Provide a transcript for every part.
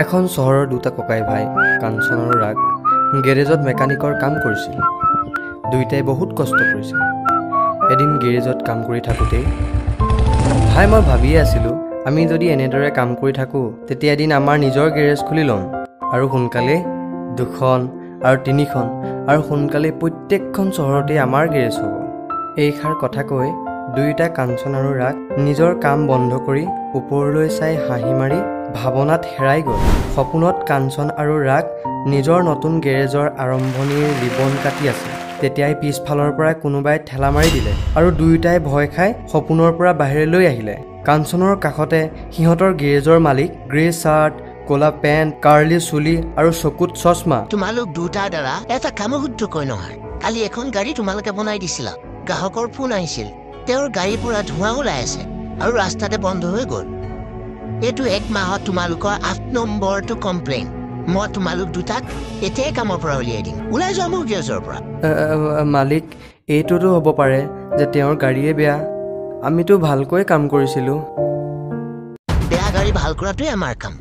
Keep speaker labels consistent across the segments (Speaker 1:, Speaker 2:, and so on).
Speaker 1: এখন চহৰৰ দুটা ককাই ভাই কাঞ্চন আৰু ৰাগ গেৰেজত মেকানিকৰ কাম কৰিছিল। দুয়োটাই বহুত কষ্ট কৰিছিল। এদিন গেৰেজত কাম কৰি থাকোঁতেই, ভাই মই ভাবিয়ে আছিলোঁ, আমি যদি এনেদৰে কাম কৰি থাকোঁ তেতিয়া এদিন আমাৰ নিজৰ গেৰেজ খুলি ল'ম আৰু সোনকালেই দুখন আৰু তিনিখন আৰু সোনকালেই প্ৰত্যেকখন চহৰতেই আমাৰ গেৰেজ হ'ব। এইষাৰ কথা কৈ দুয়োটা কাঞ্চন আৰু ৰাগ নিজৰ কাম বন্ধ কৰি ওপৰলৈ চাই হাঁহি মাৰি ভাৱনাত হেৰাই গ'ল। সপোনত কাঞ্চন আৰু ৰাগ নিজৰ নতুন গেৰেজৰ আৰম্ভণিৰ ৰিবন কাটি আছে। তেতিয়াই পিছফালৰ পৰা কোনোবাই ঠেলা মাৰি দিলে আৰু দুয়োটাই ভয় খাই সপোনৰ পৰা বাহিৰলৈ আহিলে। কাঞ্চনৰ কাষতে সিহঁতৰ গেৰেজৰ মালিক, গ্ৰে চাৰ্ট, ক'লা পেণ্ট, কাৰ্লি চুলি আৰু চকুত চশমা।
Speaker 2: তোমালোক দুটাৰ দ্বাৰা এটা কামো শুদ্ধকৈ নহয়। কালি এখন গাড়ী তোমালোকে বনাই দিছিলা, গ্ৰাহকৰ ফোন আহিছিল, তেওঁৰ গাড়ীৰ পৰা ধোঁৱা ওলাই আছে আৰু ৰাস্তাতে বন্ধ হৈ গ'ল। এইটো এক মাহত তোমালোকৰ 8 নম্বৰটো কমপ্লেইন। মই তোমালোক দুটাক এতিয়াই কামৰ পৰা উলিয়াই দিম। ওলাই যোৱা মোৰ গেৰেজৰ পৰা।
Speaker 1: মালিক, এইটোতো হ'ব পাৰে যে তেওঁৰ গাড়ীয়ে বেয়া, আমিতো ভালকৈ কাম কৰিছিলোঁ।
Speaker 2: বেয়া গাড়ী ভাল কৰাটোৱে আমাৰ কাম।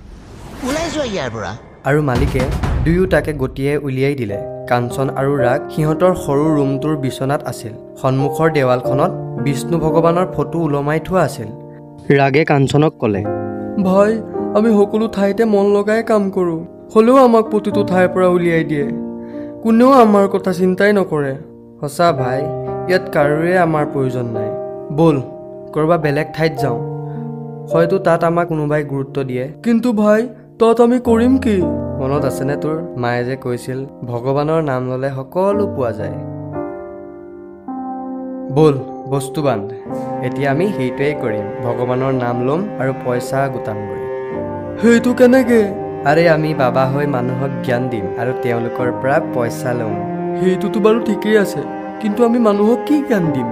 Speaker 2: ওলাই যোৱা ইয়াৰ পৰা।
Speaker 1: আৰু মালিকে দুয়োটাকে গটিয়াই উলিয়াই দিলে। কাঞ্চন আৰু ৰাগ সিহঁতৰ সৰু ৰুমটোৰ বিচনাত আছিল। সন্মুখৰ দেৱালখনত বিষ্ণু ভগৱানৰ ফটো ওলমাই থোৱা আছিল। ৰাগে কাঞ্চনক ক'লে, ভাই আমি সকলো ঠাইতে মন লগাই কাম কৰোঁ, হ'লেও আমাক প্ৰতিটো ঠাইৰ পৰা উলিয়াই দিয়ে। কোনেও আমাৰ কথা চিন্তাই নকৰে। সঁচা ভাই, ইয়াত কাৰোৰে আমাৰ প্ৰয়োজন নাই। ব'ল ক'ৰবাত বেলেগ ঠাইত যাওঁ, হয়তো তাত আমাক কোনোবাই গুৰুত্ব দিয়ে। কিন্তু ভাই তাত আমি কৰিম কি? মনত আছেনে তোৰ মায়ে যে কৈছিল ভগৱানৰ নাম ল'লে সকলো পোৱা যায়? ব'ল বস্তু বান্ধ, এতিয়া আমি সেইটোৱেই কৰিম। ভগৱানৰ নাম ল'ম আৰু পইচা গোটামগৈ। সেইটো কেনেকে? আৰে আমি বাবা হৈ মানুহক জ্ঞান দিম আৰু তেওঁলোকৰ পৰা পইচা ল'ম। সেইটোতো বাৰু ঠিকেই আছে, কিন্তু আমি মানুহক কি জ্ঞান দিম?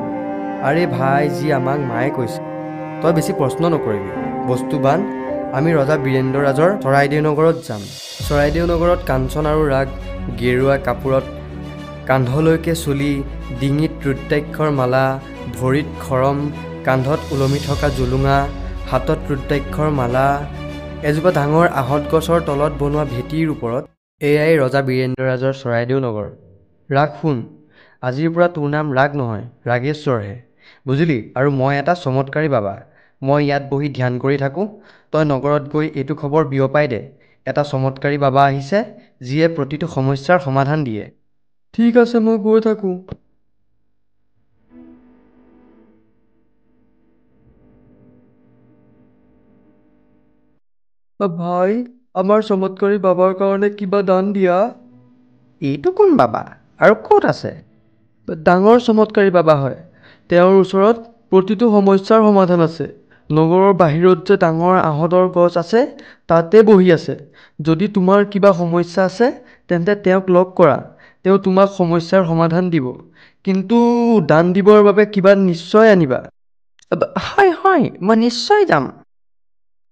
Speaker 1: আৰে ভাই, যি আমাক মায়ে কৈছে। তই বেছি প্ৰশ্ন নকৰিবি, বস্তু বান্ধ। আমি ৰজা বীৰেন্দ্ৰ ৰাজৰ চৰাইদেউ নগৰত যাম। চৰাইদেউ নগৰত কাঞ্চন আৰু ৰাগ গেৰুৱা কাপোৰত, কান্ধলৈকে চুলি, ডিঙিত ৰুদ্ৰাক্ষৰ মালা, ভৰিত খৰম, কান্ধত ওলমি থকা জোলোঙা, হাতত ৰুদ্ৰাক্ষৰ মালা, এজোপা ডাঙৰ আহঁত গছৰ তলত বনোৱা ভেটিৰ ওপৰত। এয়াই ৰজা বীৰেন্দ্ৰ ৰাজৰ চৰাইদেউ নগৰ। ৰাগ শুন, আজিৰ পৰা তোৰ নাম ৰাগ নহয়, ৰাগেশ্বৰহে, বুজিলি? আৰু মই এটা চমৎকাৰী বাবা। মই ইয়াত বহি ধ্যান কৰি থাকোঁ, তই নগৰত গৈ এইটো খবৰ বিয়পাই দে, এটা চমৎকাৰী বাবা আহিছে যিয়ে প্ৰতিটো সমস্যাৰ সমাধান দিয়ে। ঠিক আছে, মই গৈ থাকোঁ। ভাই, আমাৰ চমৎকাৰী বাবাৰ কাৰণে কিবা দান দিয়া। এইটো কোন বাবা আৰু ক'ত আছে? ডাঙৰ চমৎকাৰী বাবা হয়, তেওঁৰ ওচৰত প্ৰতিটো সমস্যাৰ সমাধান আছে। নগৰৰ বাহিৰত যে ডাঙৰ আহঁতৰ গছ আছে তাতে বহি আছে। যদি তোমাৰ কিবা সমস্যা আছে তেন্তে তেওঁক লগ কৰা, তেওঁ তোমাক সমস্যাৰ সমাধান দিব। কিন্তু দান দিবৰ বাবে কিবা নিশ্চয় আনিবা। হয় হয়, মই নিশ্চয় যাম।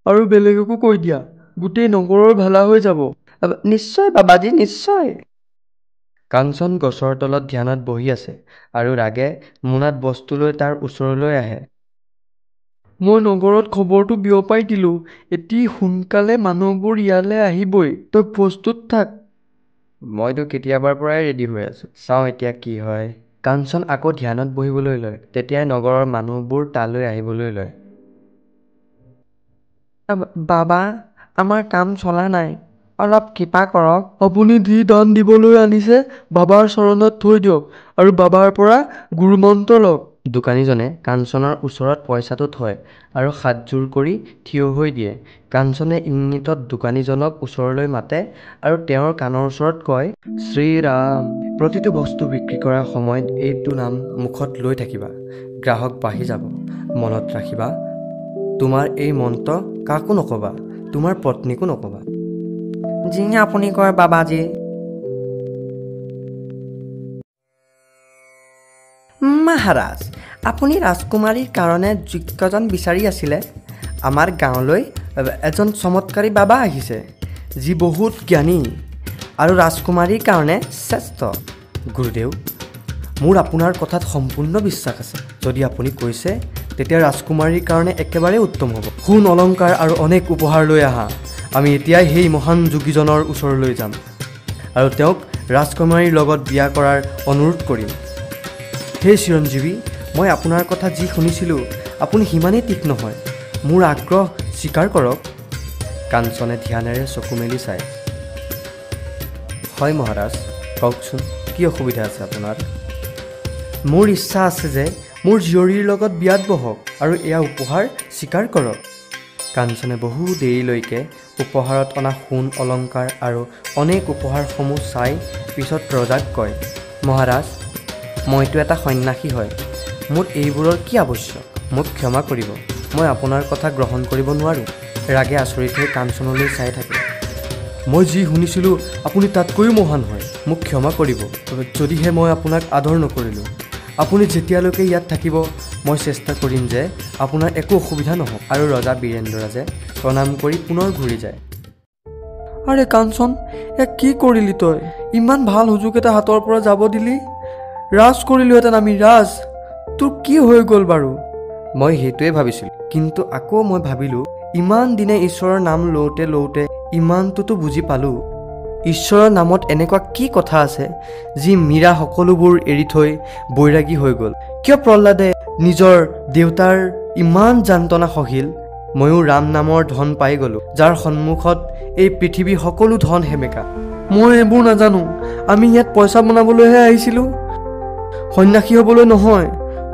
Speaker 1: আৰু বেলেগকো কৈ দিয়া, গোটেই নগৰৰ ভালা হৈ যাব। নিশ্চয় বাবাজী, নিশ্চয়। কাঞ্চন গছৰ তলত ধ্যানত বহি আছে আৰু ৰাগে মোনাত বস্তু লৈ তাৰ ওচৰলৈ আহে। মই নগৰত খবৰটো বিয়পাই দিলোঁ, এতি সোনকালে মানুহবোৰ ইয়ালৈ আহিবই, তই প্ৰস্তুত থাক। মইতো কেতিয়াবাৰ পৰাই ৰেডি হৈ আছোঁ, চাওঁ এতিয়া কি হয়। কাঞ্চন আকৌ ধ্যানত বহিবলৈ লয়। তেতিয়াই নগৰৰ মানুহবোৰ তালৈ আহিবলৈ লয়। বাবা, আমাৰ কাম চলা নাই, অলপ কৃপা কৰক। আপুনি যি দান দিবলৈ আনিছে বাবাৰ চৰণত থৈ দিয়ক আৰু বাবাৰ পৰা গুৰুমন্ত্ৰ লওক। দোকানীজনে কাঞ্চনৰ ওচৰত পইচাটো থয় আৰু হাতযোৰ কৰি থিয় হৈ দিয়ে। কাঞ্চনে ইংগিতত দোকানীজনক ওচৰলৈ মাতে আৰু তেওঁৰ কাণৰ ওচৰত কয়, শ্ৰীৰাম। প্ৰতিটো বস্তু বিক্ৰী কৰাৰ সময়ত এইটো নাম মুখত লৈ থাকিবা, গ্ৰাহক বাঢ়ি যাব। মনত ৰাখিবা, তোমাৰ এই মন্ত্ৰ কাকো নক'বা, তোমাৰ পত্নীকো নক'বা। যি আপুনি কয় বাবাজী। মহাৰাজ, আপুনি ৰাজকুমাৰীৰ কাৰণে যোগ্যজন বিচাৰি আছিলে। আমাৰ গাঁৱলৈ এজন চমৎকাৰী বাবা আহিছে, যি বহুত জ্ঞানী আৰু ৰাজকুমাৰীৰ কাৰণে শ্ৰেষ্ঠ। গুৰুদেউ, মোৰ আপোনাৰ কথাত সম্পূৰ্ণ বিশ্বাস আছে। যদি আপুনি কৈছে তেতিয়া ৰাজকুমাৰীৰ কাৰণে একেবাৰে উত্তম হ'ব। সোণ, অলংকাৰ আৰু অনেক উপহাৰ লৈ আহা। আমি এতিয়াই সেই মহান যোগীজনৰ ওচৰলৈ যাম আৰু তেওঁক ৰাজকুমাৰীৰ লগত বিয়া কৰাৰ অনুৰোধ কৰিম। হে চিৰঞ্জীৱী, মই আপোনাৰ কথা যি শুনিছিলোঁ আপুনি সিমানেই তীক্ষ্ণ হয়। মোৰ আগ্ৰহ স্বীকাৰ কৰক। কাঞ্চনে ধ্যানেৰে চকু মেলি চায়। হয় মহাৰাজ, কওকচোন, কি অসুবিধা আছে আপোনাৰ? মোৰ ইচ্ছা আছে যে মোৰ জীয়ৰীৰ লগত বিয়াত বহক আৰু এয়া উপহাৰ স্বীকাৰ কৰক। কাঞ্চনে বহু দেৰিলৈকে উপহাৰত অনা সোণ অলংকাৰ আৰু অনেক উপহাৰসমূহ চাই পিছত ৰজাক কয়, মহাৰাজ, মইতো এটা সন্যাসী হয়, মোৰ এইবোৰৰ কি আৱশ্যক? মোক ক্ষমা কৰিব, মই আপোনাৰ কথা গ্ৰহণ কৰিব নোৱাৰোঁ। ৰাগে আচৰিত হৈ কাঞ্চনলৈ চাই থাকে। মই যি শুনিছিলোঁ আপুনি তাতকৈও মহান হয়। মোক ক্ষমা কৰিব যদিহে মই আপোনাক আদৰ নকৰিলোঁ। আপুনি যেতিয়ালৈকে ইয়াত থাকিব মই চেষ্টা কৰিম যে আপোনাৰ একো অসুবিধা নহওক। আৰু ৰজা বীৰেন্দ্ৰৰাজে প্ৰণাম কৰি পুনৰ ঘূৰি যায়। আৰে কাঞ্চন, এয়া কি কৰিলি তই? ইমান ভাল সুযোগ এটা হাতৰ পৰা যাব দিলি। ৰাজ কৰিলোহেঁতেন আমি, ৰাজ। তোৰ কি হৈ গ'ল বাৰু? মই সেইটোৱে ভাবিছিলোঁ, কিন্তু আকৌ মই ভাবিলোঁ ইমান দিনে ঈশ্বৰৰ নাম লওঁতে লওঁতে ইমানটোতো বুজি পালোঁ, ঈশ্বৰৰ নামত এনেকুৱা কি কথা আছে যি মীৰা সকলোবোৰ এৰি থৈ বৈৰাগী হৈ গ'ল? কিয় প্ৰহ্লাদে নিজৰ দেউতাৰ ইমান যান্তনা সহিল? ময়ো ৰাম নামৰ ধন পাই গ'লোঁ, যাৰ সন্মুখত এই পৃথিৱীৰ সকলো ধন সেমেকা। মই এইবোৰ নাজানো। আমি ইয়াত পইচা বনাবলৈহে আহিছিলোঁ, সন্যাসী হ'বলৈ নহয়।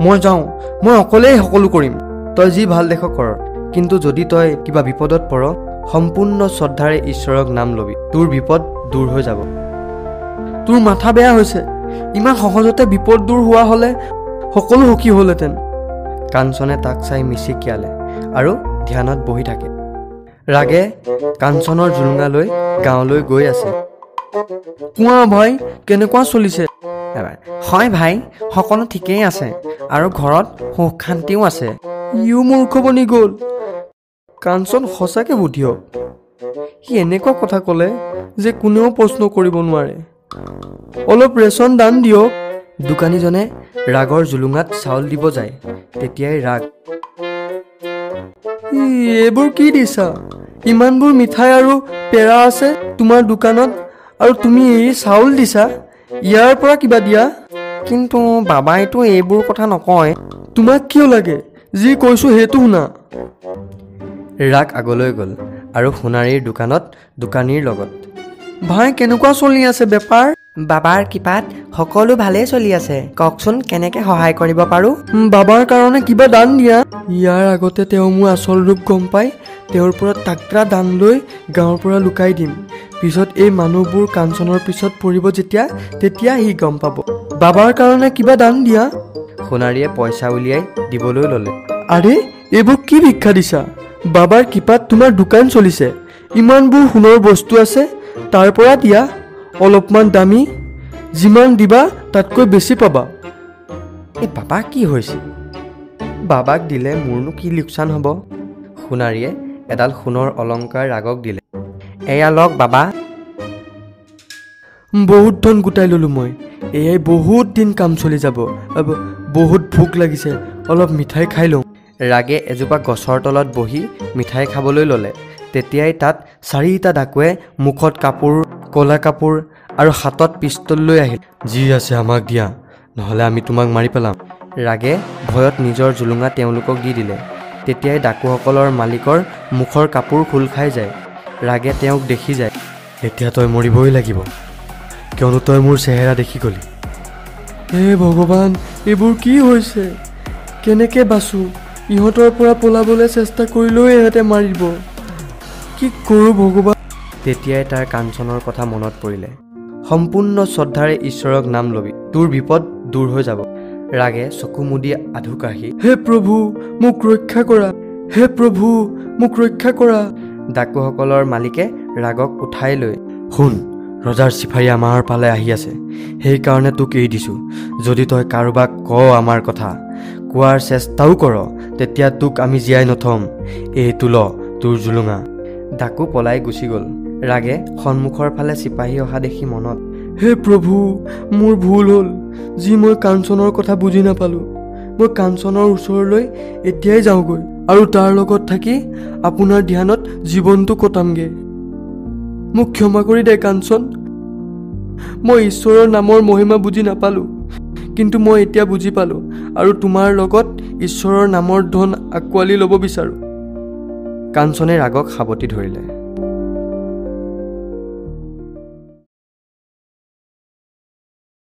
Speaker 1: মই যাওঁ, মই অকলেই সকলো কৰিম। তই যি ভাল দেখ কৰ, কিন্তু যদি তই কিবা বিপদত পৰ, সম্পূৰ্ণ শ্ৰদ্ধাৰে ঈশ্বৰক নাম ল'বি, তোৰ বিপদ দূৰ হৈ যাব। তোৰ মাথা বেয়া হৈছে। ইমান সহজতে বিপদ দূৰ হোৱা হ'লে সকলো সুখী হ'লহেঁতেন। কাঞ্চনে তাক চাই মিচিকিয়ালে আৰু ধ্যানত বহি থাকে। ৰাগে কাঞ্চনৰ জোলোঙা লৈ গাঁৱলৈ গৈ আছে। কোৱা ভাই, কেনেকুৱা চলিছে? হয় ভাই, সকলো ঠিকেই আছে আৰু ঘৰত সুখ শান্তিও আছে। ইও মূৰ্খ বনি গ'ল। কাঞ্চন সঁচাকৈ বুদ্ধিয়ক। সি এনেকুৱা কথা ক'লে যে কোনেও প্ৰশ্ন কৰিব নোৱাৰে। অলপ ৰেচন দান দিয়ক। দোকানীজনে ৰাগৰ জোলোঙাত চাউল দিব যায়। তেতিয়াই ৰাগ, এইবোৰ কি দিছা? ইমানবোৰ মিঠাই আৰু পেৰা আছে তোমাৰ দোকানত আৰু তুমি এই চাউল দিছা? ইয়াৰ পৰা কিবা দিয়া। কিন্তু বাবাইতো এইবোৰ কথা নকয়। তোমাক কিয় লাগে? যি কৈছোঁ সেইটো শুনা। ৰাগ আগলৈ গ'ল আৰু সোণাৰীৰ দোকানত দোকানীৰ লগত, ভাই কেনেকুৱা চলি আছে বেপাৰ? বাবাৰ কৃপাত সকলো ভালেই চলি আছে। কওকচোন কেনেকৈ সহায় কৰিব পাৰোঁ? বাবাৰ কাৰণে কিবা দান দিয়া। ইয়াৰ আগতে তেওঁ মোৰ আচল ৰূপ গম পাই তেওঁৰ পৰা তাকৰা দান লৈ গাঁৱৰ পৰা লুকাই দিম। পিছত এই মানুহবোৰ কাঞ্চনৰ পিছত পৰিব যেতিয়া, তেতিয়া সি গম পাব। বাবাৰ কাৰণে কিবা দান দিয়া। সোণাৰীয়ে পইচা উলিয়াই দিবলৈ ল'লে। আৰে এইবোৰ কি ভিক্ষা দিছা? বাবাৰ কৃপাত তোমাৰ দোকান চলিছে, ইমানবোৰ সোণৰ বস্তু আছে, তাৰ পৰা দিয়া অলপমান দামী। যিমান দিবা তাতকৈ বেছি পাবা। এই বাবা কি হৈছে? বাবাক দিলে মোৰনো কি লোকচান হ'ব? সোণাৰীয়ে এডাল সোণৰ অলংকাৰ ৰাগক দিলে। এয়া লওক বাবা। বহুত ধন গোটাই ল'লোঁ মই, এয়াই বহুত দিন কাম চলি যাব। বহুত ভোক লাগিছে, অলপ মিঠাই খাই লওঁ। ৰাগে এজোপা গছৰ তলত বহি মিঠাই খাবলৈ ল'লে। তেতিয়াই তাত চাৰিটা ডাকুৱে মুখত কাপোৰ, ক'লা কাপোৰ আৰু হাতত পিষ্টল লৈ আহিল। যি আছে আমাক দিয়া, নহ'লে আমি তোমাক মাৰি পেলাম। ৰাগে ভয়ত নিজৰ জোলোঙা তেওঁলোকক দি দিলে। তেতিয়াই ডাকুসকলৰ মালিকৰ মুখৰ কাপোৰ খোল খাই যায়। ৰাগে তেওঁক দেখি যায়। এতিয়া তই মৰিবই লাগিব, কিয়নো তই মোৰ চেহেৰা দেখি গ'লি। হে ভগৱান, এইবোৰ কি হৈছে? কেনেকৈ বাচোঁ? ইহঁতৰ পৰা পলাবলৈ চেষ্টা কৰিলেও ইহঁতে মাৰিব। কি কৰোঁ ভগৱান? তেতিয়াই তাৰ কাঞ্চনৰ কথা মনত পৰিলে। সম্পূৰ্ণ শ্ৰদ্ধাৰে ঈশ্বৰক নাম ল'বি, তোৰ বিপদ দূৰ হৈ যাব। ৰাগে চকু মুদি আধু কাঢ়ি, হে প্ৰভু মোক ৰক্ষা কৰা, হে প্ৰভু মোক ৰক্ষা কৰা। ডাকুসকলৰ মালিকে ৰাগক উঠাই লৈ, শুন, ৰজাৰ চিফাৰী আমাৰ পালে আহি আছে, সেইকাৰণে তোক এৰি দিছোঁ। যদি তই কাৰোবাক ক আমাৰ কথা, কোৱাৰ চেষ্টাও কৰ, তেতিয়া তোক আমি জীয়াই নথম। এইটো ল তোৰ জোলোঙা। ডাকু পলাই গুচি গ'ল। ৰাগে সন্মুখৰ ফালে চিপাহী অহা দেখি মনত, হে প্ৰভু মোৰ ভুল হ'ল, যি মই কাঞ্চনৰ কথা বুজি নাপালোঁ। মই কাঞ্চনৰ ওচৰলৈ এতিয়াই যাওঁগৈ আৰু তাৰ লগত থাকি আপোনাৰ ধ্যানত জীৱনটো কটামগৈ। মোক ক্ষমা কৰি দে কাঞ্চন, মই ঈশ্বৰৰ নামৰ মহিমা বুজি নাপালোঁ, কিন্তু মই এতিয়া বুজি পালোঁ আৰু তোমাৰ লগত ঈশ্বৰৰ নামৰ ধন আঁকোৱালি ল'ব বিচাৰোঁ। কাঞ্চনে ৰাগক সাৱটি ধৰিলে।